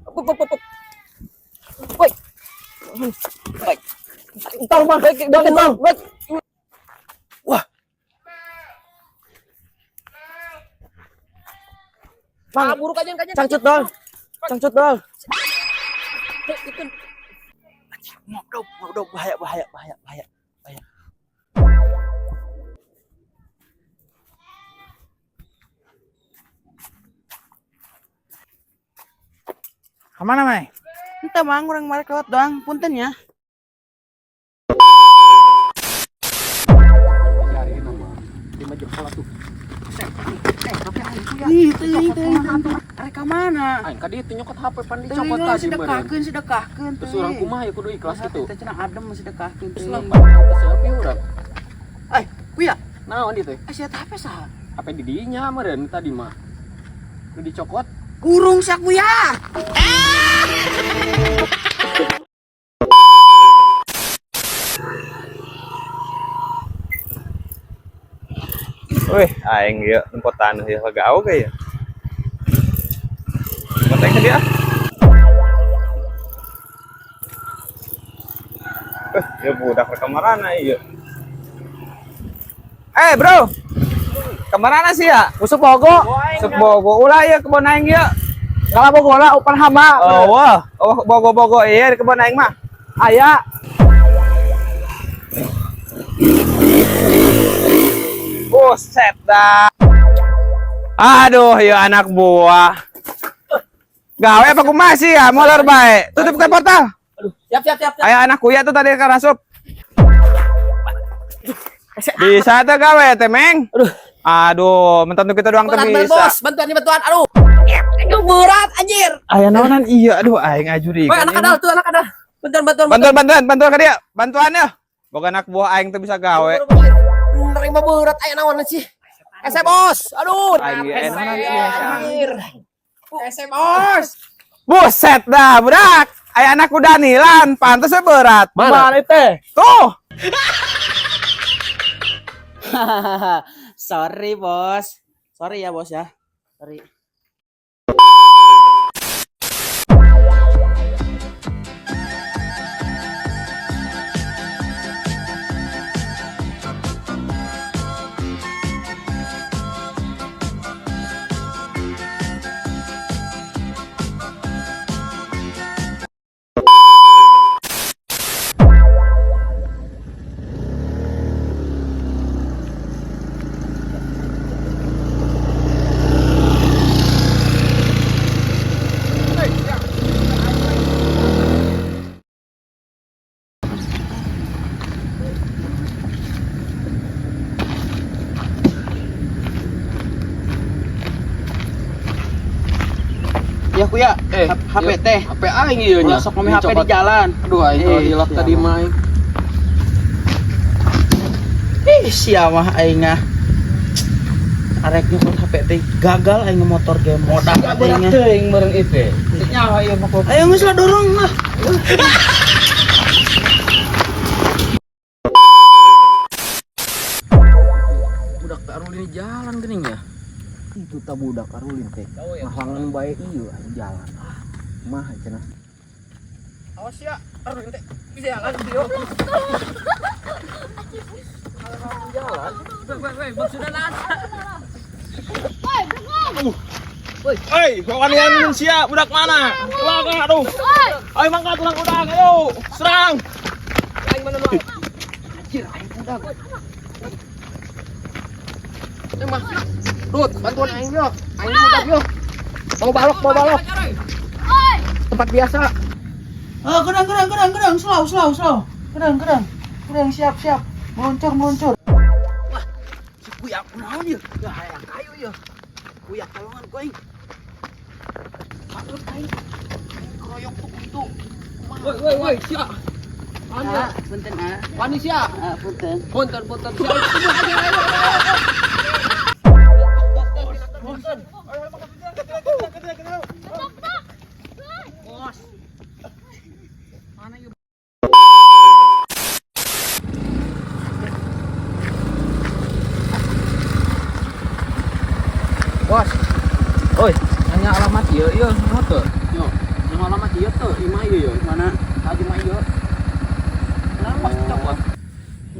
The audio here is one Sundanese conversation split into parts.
Up, up, up, up. Woi. Woi. Tong, Bang. Bang, Bang. Woi. Wah. Bang, buruk aja kajian. Cangcut dol. Cangcut dol. Itu. Mau dong, bahaya, bahaya, bahaya, bahaya, bahaya. Kemana, Mai? Entah, Mang, urang marek lewat doang, punten ya. Ih, teuing teuing teuing. Arek ka mana? Aing ka ditu nyokot HP pan Teuing dicokot lah, tadi meureun. sedekahkeun sedekahkeun. Terus urang kumaha ya kudu ikhlas gitu. Teh cenah adem sedekahkeun Terus teuing. lambat teh selfie urang. Eh, kuya, Naon dieu teh? sia teh HP saha? HP di dinya meureun tadi mah. Nu dicokot. Kurung sia kuya. Wih, aing ieu nempo taneuh ieu gawe ge ya. Nempo teh ke dia. Eh, ya budak rek kamarana ieu. Eh, bro. Kamarana sih ya? Usuk bogo. Usuk bogo ulah ieu kebon aing ieu. Kalau bogo lah upan hama. Oh, wah. Oh, bogo-bogo ieu di kebon aing mah. Aya. Buset dah. Aduh, ya anak buah. Gawe apa kumaha sih ya? Molor bae. Tutup kan portal. Siap, siap, siap, siap. Ayo anak kuya tuh tadi kan asup. Bisa tuh gawe teh, Meng. Aduh. Aduh, mentan tuh kita doang tuh Bantuan, bisa. bos. Bantuan, bantuan. Aduh. Aduh, berat anjir. Aya naonan iya, aduh aing ajuri. Woi, anak kadal tuh, anak kadal. Bantuan, bantuan, Bantuan, bantuan, bantuan ke dia. Bantuan ya. Boga anak buah aing tuh bisa gawe. Nerima berat aya naon sih? Ese bos. Aduh. Aing ieu naonan iya. Anjir. Ese bos. Buset dah, budak. Aya anak kuda nilan, pantasnya berat. Mana teh? Tuh. Sorry, Bos. Sorry ya, Bos ya. Sorry. Ya kuya, Eh, HP ieu teh. HP aing ieu nya. Ulah sok ngome HP di jalan. Aduh aing Eh, hilap siapa? tadi mah aing. Ih, sia mah aing ah. Arek nyokot HP teh gagal aing motor ge modal Berat aing. ah. teuing meureun ieu. Nyawa ieu mah. Ayo geus lah dorong lah. Budak teh arulin di jalan geuning ya. Itu ta budak arulin teh. Ngahalangan bae ieu aing jalan. Ah, mah cenah. Awas ya, arulin teh. Bisa jalan dia. Jalan. Woi, woi, maksudnya naon? Hei, kau sia, budak mana? Ulah aduh. Ayo mangkat tulang udang, ayo. Serang. Aing mana nu? Eh mah. Rut, bantuan aing yo. Aing budak yo. Mau balok, mau balok. Tempat biasa. Oh, gedang gedang gedang gedang, slow slow slow. Gedang gedang. Gedang siap siap. Meluncur meluncur. Wah, si kuya kunaon ieu? Ya hayang kayu ieu. Kuya tolongan ku aing. Patut aing. Aing keroyok tuh kuntu. Woi, woi, woi, sia. Ah, punten ah. Wani sia. Ah, punten. Punten, punten sia. Ayo, ayo, ayo, ayo. Bos. Mana yuk? Oi, nanya alamat ieu ieu naon teu? Yo, nama alamat ieu teu, imah ieu yo, mana? Tadi mah ieu. Kenapa coba?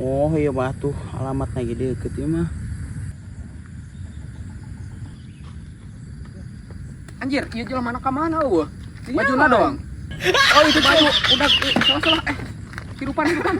Oh, iya mah tuh alamatnya ge deukeut ieu mah. Anjir, ieu jelema mana ka mana eueuh? Bajuna doang. Oh, itu baju udah salah salah eh. Hidupan hidupan.